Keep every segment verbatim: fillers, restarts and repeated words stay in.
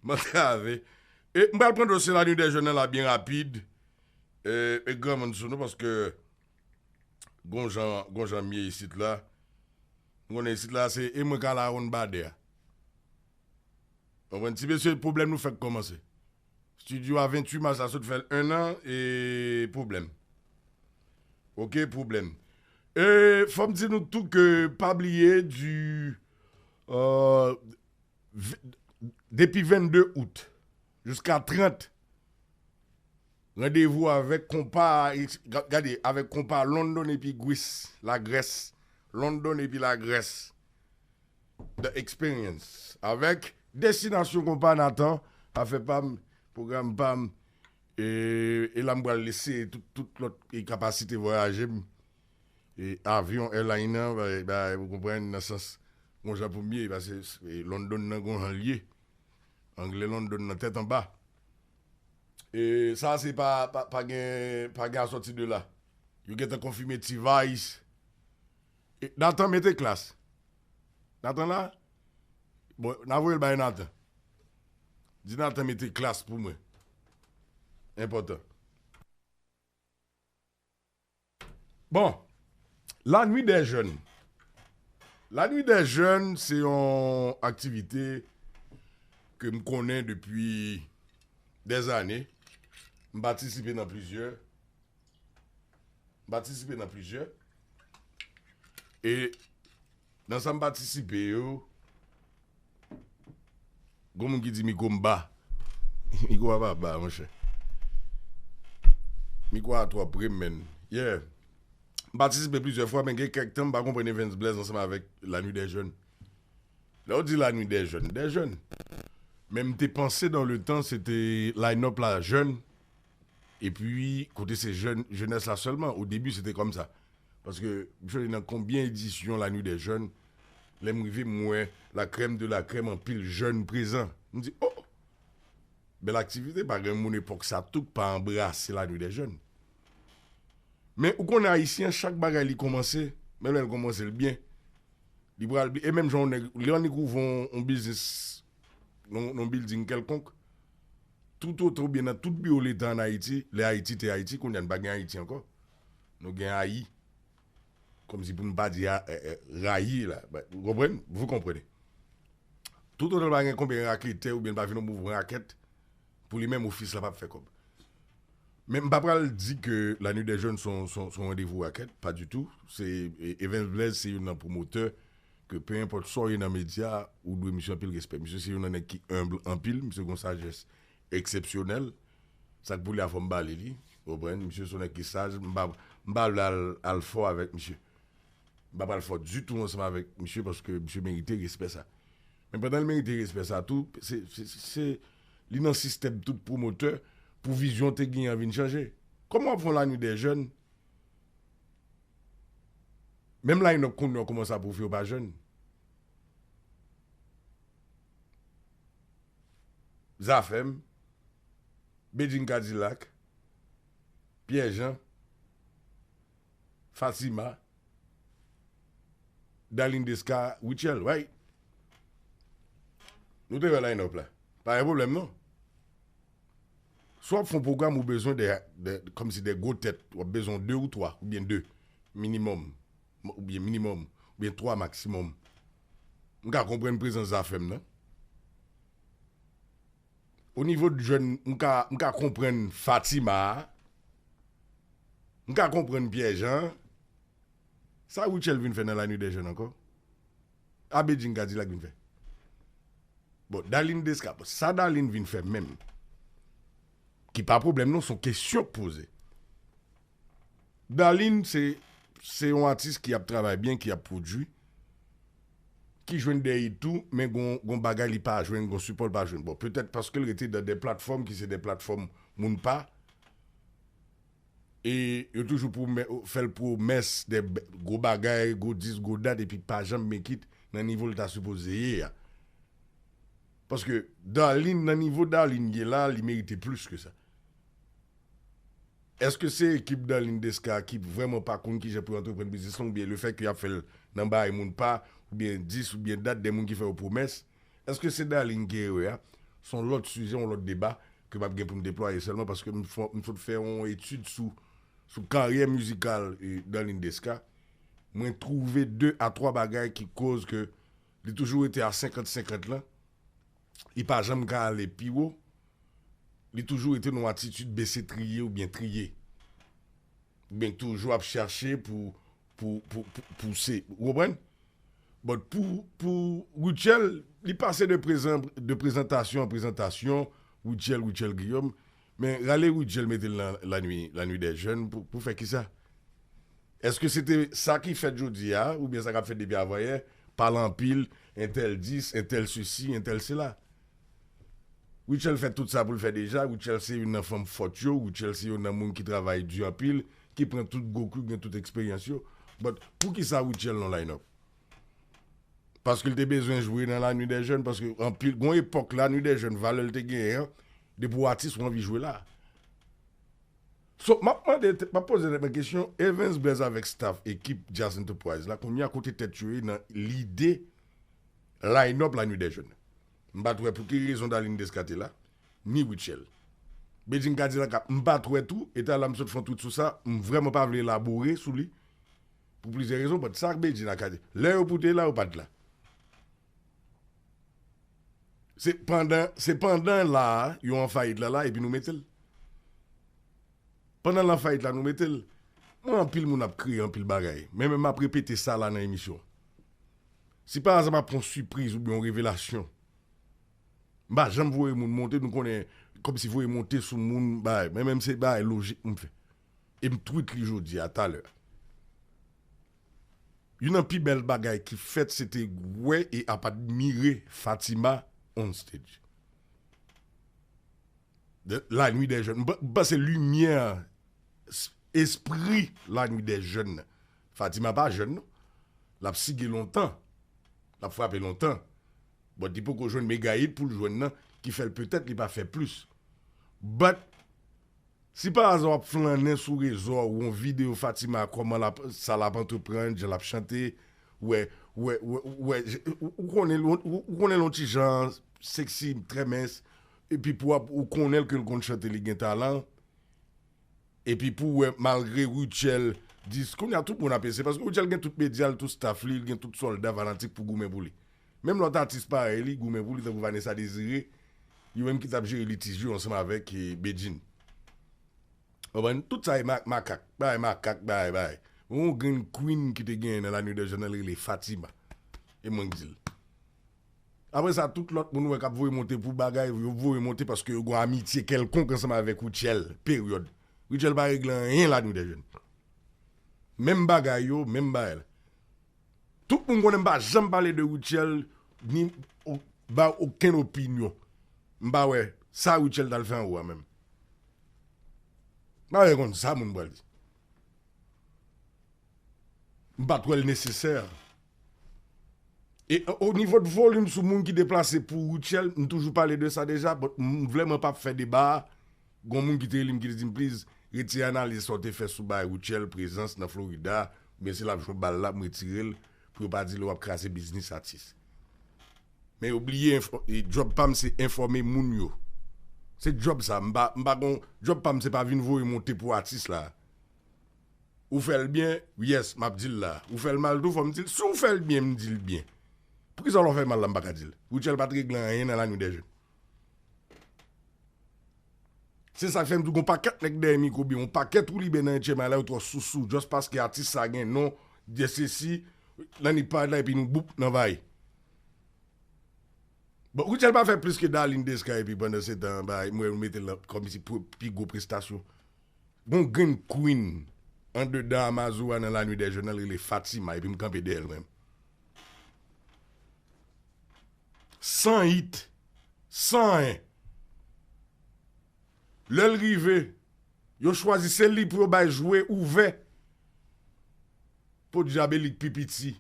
M antrave. E m pral pran dosye La Nuit des Jeunes nan la byen rapid. E, e granmoun sou nou paske gon jan, gon jan m ye isit la. M konnen isit la se e mwen ka la wonn badè a. Konprann ti mesye pwoblèm nou fèk kòmanse. Studio a venntuit mas la sot fè l en an e pwoblèm. Ok, pwoblèm. E fò m di nou tou ke pa bliye di euh, v- depi vennde out jiska trant randevou avèk konpa, gade, avèk konpa London epi Gwis, Lagrès. London epi Lagrès. The Experience. Avèk destinasyon konpa Nathan, afè pa m, pwogram pa m. E, e la m pral lese tout, tout lòt e kapasite vwayaje m. E avyon, airline nan, ba, ba, ou konprann, nan sans, gon jan pou m ye, paske e, London nan gon jan l ye. Anglè London nan tèt anba. E sa se pa, pa, pa gen, pa gen a sòti de la. Yo gentan konfime T-Vice. E, Nathan mete klas. Nathan la? Bon, n a voye l bay Nathan. Di Nathan mete klas pou mwen. Enpòtan. Bon, La Nuit des Jeunes. La Nuit des Jeunes, se yon aktivite ke m konnen depi dèzane. M patisipe nan plizyè. M patisipe nan plizyè. E nan sa m patisipe yo, gon moun ki di mikwo m ba. Mikwo a pa ba, monchè. Mikwo a twò pre m, menn. Yeah. M patisipe plizyè fwa, men gen kèk tan m pa konprann Evans Blaze ansanm avèk La Nuit des Jeunes. Lè w di La Nuit des Jeunes, des jeunes. Men m te panse dans le temps, se te line-up la jèn. Epi, kote se jèn, jenès la sèlman. O debi, se te kòmsa. Paske, m sonje nan konbyen edisyon La Nuit des Jeunes, lè m rive, m wè la crème de la crème, anpil jèn prezan. M di, oh! Bèl aktivite, pa gen moun epòk sa tou k pa anbrase La Nuit des Jeunes. Men ou konnen Ayisyen, chak bagay li kòmanse, men lè l kòmanse l byen, li pral byen. E menm jan yon nèg, lè yon nèg ouvè yon, yon biznis, yon, yon building kèlkonk, toutotan oubyen nan tout biwo Leta ann Ayiti, lè Ayiti te Ayiti, kounye a n pa gen Ayiti ankò. Nou gen ayi. Kòmsi pou n pa di a, eh, eh, rayi la. But, ou konprann? Vous comprenez. Toutotan l pa gen konbyen raketè oubyen l pa vin yon mouvman rakèt, pou li menm ofis la p ap fè kòb. Men m pa pral di ke La Nuit des Jeunes se yon, se yon, se yon randevou rakèt, pa ditou. Se, e, Evans Blaze se youn nan pwomotè ke pe enpòt sa w ye nan medya, ou dwe misye anpil respè. Misye se youn nan nèg ki humble anpil, misye gon sajès eksepsyonèl. Sa k pou li a fò m ba li li. Ou konprann? Misye se yon nèg ki saj, m pa, m pa vle al, al fò avèk misye. M pa pral fò ditou ansanm avèk misye paske misye merite respè sa. Men pandan l merite respè sa tou, se, se, se, se li nan sistèm tout pwomotè pou vizyon te genyen an vin chanje. Kòman w ap fè yon La Nuit des Jeunes? Menm line-up kounye a w kòmanse ap pwouve w pa jèn. Zafèm, Bedjine Cadillac, Pierre Jean, Fatima, Darline Desca, Rutshelle, right? Nou te wè line-up la. Pa gen pwoblèm non. Si w ap fè yon pwogram ou bezwen de, de, kòmsi de gwo tèt, w ap bezwen de ou twa, oubyen de, minimòm, oubyen minimòm, oubyen twa maksimòm. M ka konprann prezans Zafèm nan. O nivo de jèn, m ka, m ka konprann Fatima a. M ka konprann Pierre Jean. Sa Rutshelle vin fè nan La Nuit des Jeunes ankò? A Bedjine Cadillac vin fè. Bon, Darline Desca, bon, sa Darline vin fè menm? Ki pa pwoblèm non, se yon kesyon k poze. Darline se, se yon atis ki ap travay byen, ki ap pwodui, ki jwenn dèyè tou, men gon, gon bagay li pa jwenn, gon sipò li pa jwenn. Bon, petèt paske l rete dan de platfòm ki se de platfòm moun pa, e yo toujou pwomè-, fè l pwomès de b-, gwo bagay, gwo dis, gwo dat, epi pa janm mekit nan nivo l ta sipoze ye a. Paske Darline, nan nivo Darline ye la, li merite plis ke sa. Èske se ekip Darline Desca ki vrèman pa konn kijan pou yo antreprann biznis lan, oubyen lefètke y ap fè l nan bagay moun pa, oubyen dis, oubyen dat, de moun ki fè yo pwomès? Èske se Darline ki erè a? Se yon lòt sijè, yon lòt deba ke m ap gen pou m deplwaye sèlman paske m fò- m sot fè yon etid sou, sou karyè mizikal e, Darline Desca. Mwen twouve de a twa bagay ki koz ke li toujou rete a senkant senkant lan. Li pa janm ka ale pi wo. Li toujou rete nan yon atitid bese triye oubyen triye. Oubyen toujou ap chache pou, pou, pou, pou pouse. Ou konprann? But pou, pou Rutshelle, li pase de prezan, de prezantasyon an prezantasyon, Rutshelle, Rutshelle Guillaume. Men rale Rutshelle mete l nan lanwi, lanwi dè jèn pou, pou fè kisa? Èske se te sa ki fèt jodi a, oubyen sa k ap fèt depi avanyè, pale anpil, entèl dis, entèl sesi, entèl sela? Rutshelle fè tout sa pou l fè deja. Rutshelle se youn nan fanm fòt yo. Rutshelle se youn nan moun ki travay di anpil, ki pran tout gwo kou, gen tout eksperyans yo. But poukisa Rutshelle nan line-up? Paske l te bezwen jwe nan lanwi dè jèn, paske anpil, gon epòk lanwi dè jèn, valè l te genyen an, depi w atis ou anvi jwe la. So, m ap mande, m ap poze tèt mwen kesyon, Evens Blaze avèk staff, ekip Jazz Enterprise la, kounye a kote tèt yo ye nan lide line-up lanwi dè jèn. M pa t wè pou ki rezon Darline Desca te la, ni Rutshelle. Bedjine Cadillac ap, m pa t wè tou, e talè m sot fè yon tweet sou sa, m vrèman pa vle elabore sou li, pou plizyè rezon, but sa Bedjine ak Cadillac, lè yo pou te la, yo pa t la. Se pandan, se pandan la a, yo an fayit la la, epi nou mete l. Pandan l an fayit la, nou mete l. Mwen, anpil moun ap kreye anpil bagay. Men, men m ap repete sa la nan emisyon. Si pa aza m ap fè yon sipriz oubyen yon revelasyon, m pa janm voye moun monte, nou konnen, kòmsi voye monte sou moun, bagay. Men, menm se bagay lojik m fè. E m tweet li jodi a, talè. Youn nan pi bèl bagay ki fèt, se te wè e ap admire Fatima on stage. De, lanwi dè jèn. M pa- m panse limyè, s- espri lanwi dè jèn nan. Fatima pa jèn, non. L ap sige lontan. L ap frape lontan. But li poko jwenn mega hit pou l jwenn nan, ki fè l petèt li pa fè plis. But, si pa aza w ap flannen sou rezo a, ou yon videyo Fatima, kòman l ap, sa l ap antreprann, jan l ap chante, wè, wè, wè, wè, j- ou, ou konnen l, ou, ou konnen l yon ti jan seksi, trè mens, epi pou ap, ou konnen l ke l konn chante, li gen talan, epi pou wè, malgre Rutshelle di, kounye a tout moun ap eseye, paske Rutshelle gen tout medya l, tout staff li, li gen tout sòlda fanatik pou goumen pou li. Menm lòt atis parèy li, goumen pou li, tankou Vanessa Désiré, yo menm ki t ap jere litij yo ansanm avèk, eh, Bedjine. Konprann? Tout sa e ma- makak, bagay makak, bagay, bagay. Yon grenn queen ki te genyen nan lanwi dè jèn nan, li rele Fatima. E mwen k di l. Apre sa, tout lòt moun ou wè k ap voye monte pou bagay, yo voye monte paske yo gen yon amitye kèlkonk ansanm avèk Rutshelle, peryòd. Rutshelle pa regle anyen lanwi dè jèn. Menm bagay yo, menm bagay la. Tout moun konnen m pa janm pale de Rutshelle, ni o- ba okenn opinyon. M pa wè sa Rutshelle t al fè anwo a menm. M pa wè konn sa moun pral di. M pa t wè l nesesè. E o nivo de volim sou moun ki deplase pou Rutshelle, m toujou pale de sa deja, but m vrèman p ap fè deba a. Gon moun ki te rele m ki te di m, "Please, retire analiz sa w te fè sou bagay Rutshelle, prezans nan Florida, oubyen se l ap jwe bal la, m retire l, pou yo pa di lè w ap kraze biznis atis." Men yo bliye, enfò- e djòb pa m se enfòme moun yo. Se djòb sa, m pa, m pa gon, djòb pa m se pa vin voye monte pou atis la. Ou fè l byen, yes, m ap di l la. Ou fè l mal tou, fò m di l. Si w fè l byen, m di l byen. Poukisa lè w fè mal la, m pa ka di l? Rutshelle pa t regle anyen nan lanwi dè jèn. Se sa k fè m di w, gon pakèt nèg dèyè mikwo, oubyen yon pakèt woulibè nan H M I la, yo twò sousou, just paske atis sa gen non, de sesi, nan nip parèt la, epi nou boup nan vay. Bon, Rutshelle pa fè plis ke Darline Desca, epi pandan se tan, ba, mwen mete l nan kòmsi pou pi gwo prestasyon. Gon grenn queen andedan Amazou a nan lanwi dè jèn nan, l rele Fatima, epi m kanpe dèyè l menm. San hit, san anyen. Lè l rive, yo chwazi se li pou yo bay jwe ouvè. Podyab e li k pi piti.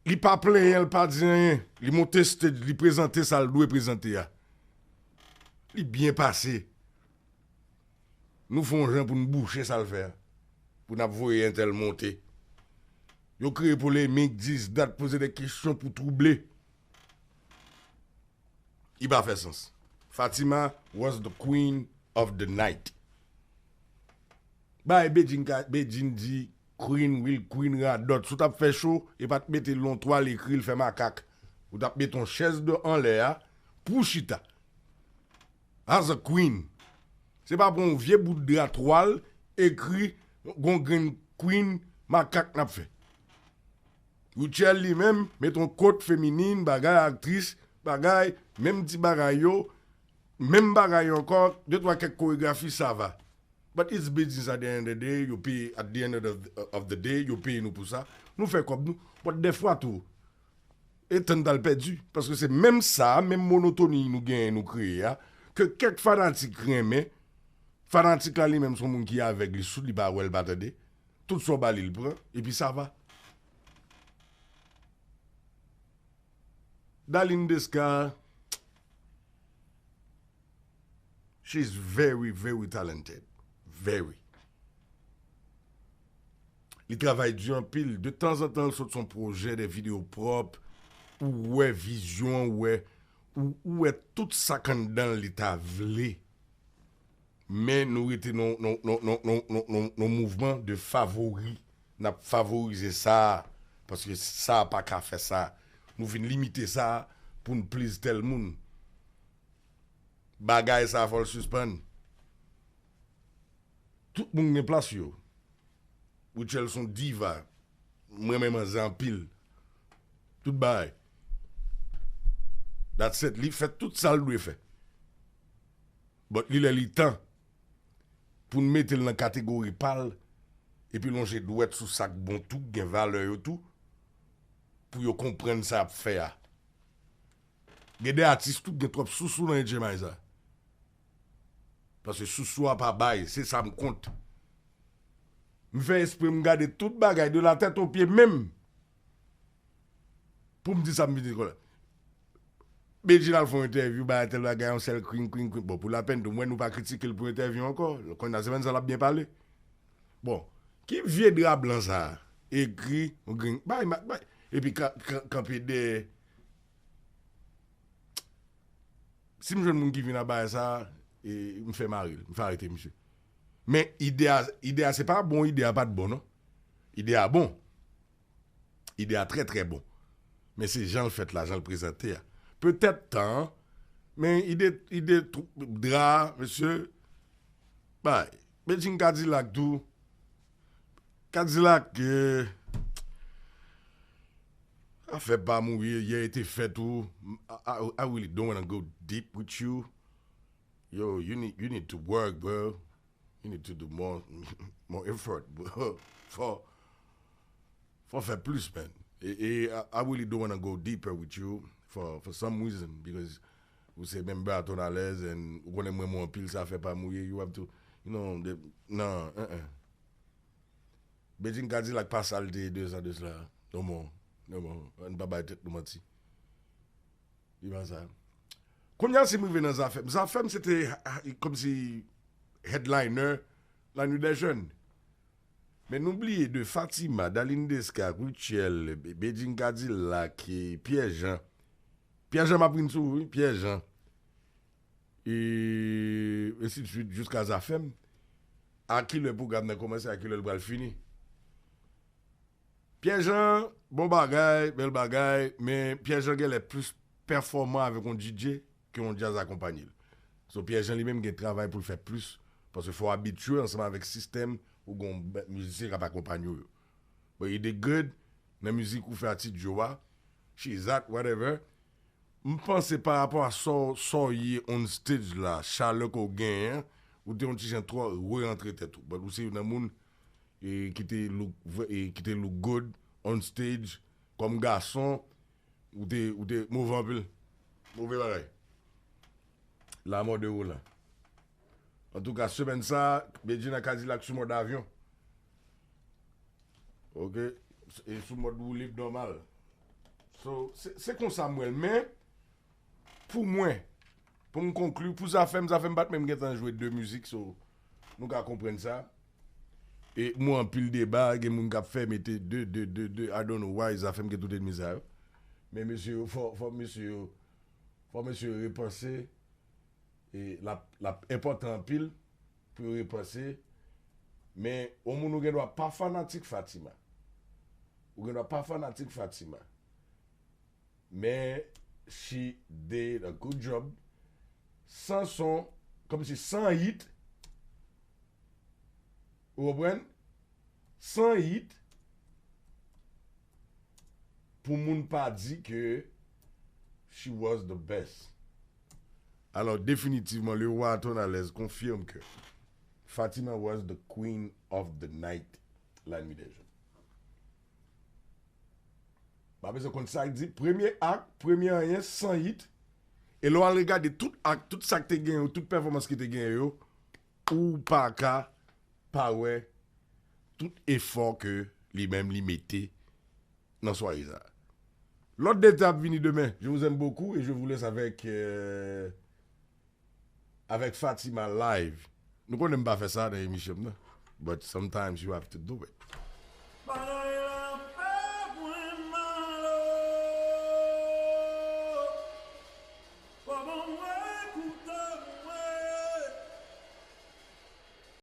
Li pa plenyen, li pa di anyen. Li monte stage, li prezante sa l dwe prezante a. Li byen pase. Nou fè yon jan pou n bouche sa l fè a. Pou n ap voye entèl monte. Yo kreye polemik, dis dat, poze de kesyon pou twouble. Li pa fè sans. Fatima was the queen of the night. Bay Bedjine ka, Bedjine di Queen, Will Queen, radòt. Si w t ap fè cho, e pa t mete l yon twal, ekri l, fè makak. Ou t ap mete yon chèz de anlè a pou chita. As a queen. Se pa pou yon vye bout dra twal, ekri, gon grenn queen, makak n ap fè. Rutshelle li menm, met yon kot feminin, bagay, aktris, bagay, menm ti bagay yo, menm bagay yo ankò, de twa kèk koregrafi, sa va. But it's business at the end of the day, yo peye, at the end of the, of the day, yo peye nou pou sa. Nou fè kòb nou, but dèfwa tou, e tann t al pèdi. Paske se menm sa, menm monotoni nou genyen, nou kreye a, ke kèk fanatik renmen, fanatik la li menm se yon moun ki avèg, li soud, li pa wè, li pa tande. Tout sa w ba li, li pran, epi sa va. Darline Desca, she's very, very talented. Very. Li travay di anpil. De tanzantan, l sot son pwojè, de videyo pwòp. Ou wè vizyon, ou wè, ou, ou wè tout sa k anndan l li ta vle. Men nou rete nan, nan, nan mouvman de favori. N ap favorize sa, paske sa pa ka fè sa. Nou vin limite sa pou n please tèl moun. Bagay sa fò l sispann. Tout moun gen plas yo. Rutshelle se yon diva. M renmen manzè anpil. Tout bagay. That's it. Li fè tout sa l dwe fè. But li lè li tan pou n mete l nan kategori pa l, epi lonje dwèt sou sa k bon tou, k gen valè yo tou, pou yo konprann sa y ap fè a. Gen de atis tou k gen twòp sousou nan H M I sa. Paske sousou a pa bay, se sa m kont. M fè espre m gade tout bagay de la tèt o pye menm. Pou m di sa m vin di konsa. Bedjine al fè yon entèvyou, bay tèl bagay, yon sèl queen, queen, queen. Bon, pou lapenn tou, mwen nou pa kritike l pou entèvyou ankò. Konnya se menm sa l ap byen pale. Bon, ki vye dra blan sa a? Ekri, yon grenn, bay, bay, bay. Epi ka, ka, kanpe dèyè. Si m jwenn moun ki vin a bagay sa a, e, m fè mare l, m fè arete misye. Men ide a, ide a se pa bon, ide a pa t bon, non. Ide a bon. Ide a trè, trè bon. Men se jan l fèt la, jan l prezante a. Petèt tan, men ide, ide dra, mesye, bay, Bedjine Kadilak tou. Kadilak, eh, afè pa mouri, yè te fèt ou. I, I, I really don't wanna go deep with you. Yo, you need, you need to work, bro. You need to do more, more effort, bro. Fò, fò fè plis, man. E, e, I, I really don't wanna go deeper with you for, for some reason, because ou se menm Berton Alez, and ou konnen mwen mwen anpil sa fè pa mouye, you have to, you know, the, non, uh-uh. Bedjine Kadilak pa sa l te ye de zan de sila. Non, non, non, ann pa bay tèt nou manti. Li pa sa. Kounye a, si m rive nan Zafèm, Zafèm se te, ha, ha, kòmsi headliner La Nuit des Jeunes. Men nou bliye de Fatima, Darline Desca, Rutshelle, Be-, Bedjine Kadilak, e Pierre Jean. Pierre Jean m ap vin sou ou, wi, Pierre Jean. E ensi de suite, jiska Zafèm. A kilè pwogram nan kòmanse, a kilè l pral fini? Pierre Jean, bon bagay, bèl bagay, men Pierre Jean genlè plis pèfòman avèk yon D J ke yon djaz akonpanye l. So Pierre Jean li menm gen travay pou l fè plis, paske fò w abitye ansanm avèk sistèm pou gen yon bèl mizisyen k ap akonpanye w yo. But he did good nan mizik ou fè a Ti Djo a, She's Hot, whatever. M panse pa rapò a sa w, sa w ye on stage la, chalè ke w genyen an, ou te yon ti jan twò rerantre tèt ou. But ou se youn nan moun, e, ki te look vre-, e, ki te look good on stage, kòm gason, ou te, ou te move anpil. Move bagay. La mort de Roland. Antouka, semèn sa a, Bedjine ak Kadilak sou mòd avyon. Ok? E sou mòd woulib nòmal. So, se, se konsa m wè l. Men, pou mwen, pou m konkli, pou Zafèm, Zafèm pa t menm gentan jwe de mizik, so, nou ka konprann sa. E m wè anpil deba, gen moun k ap fè mete de, de, de, de, I don't know why, Zafèm gen tout ènmi sa yo. Men mesye yo, fò, fò mesye yo, Fò mesye repanse. E l ap, l ap enpòtan anpil pou yo repanse. Men, yon moun ou gen dwa pa fanatik Fatima. Ou gen dwa pa fanatik Fatima. Men, she did a good job. San son, kòmsi san hit. Ou konprann? San hit. Pou moun pa di ke she was the best. Alors, définitivement, le roi Tonalèz confirme que Fatima was the queen of the night la nuit des jours. Pa bezwen konn sa k di, premye ak, premye anyen, san hit. E lè w al regade tout ak, tout sa k te gen yo, tout pèfòmans ki te gen yo, ou pa ka pa wè tout efò ke li menm li mete nan sware sa. Lòt de te ap vini demen. Je vous aime beaucoup et je vous laisse avec, euh, avec Fatima live. Nou konnen m pa fè sa nan emisyon m nan. But sometimes you have to do it.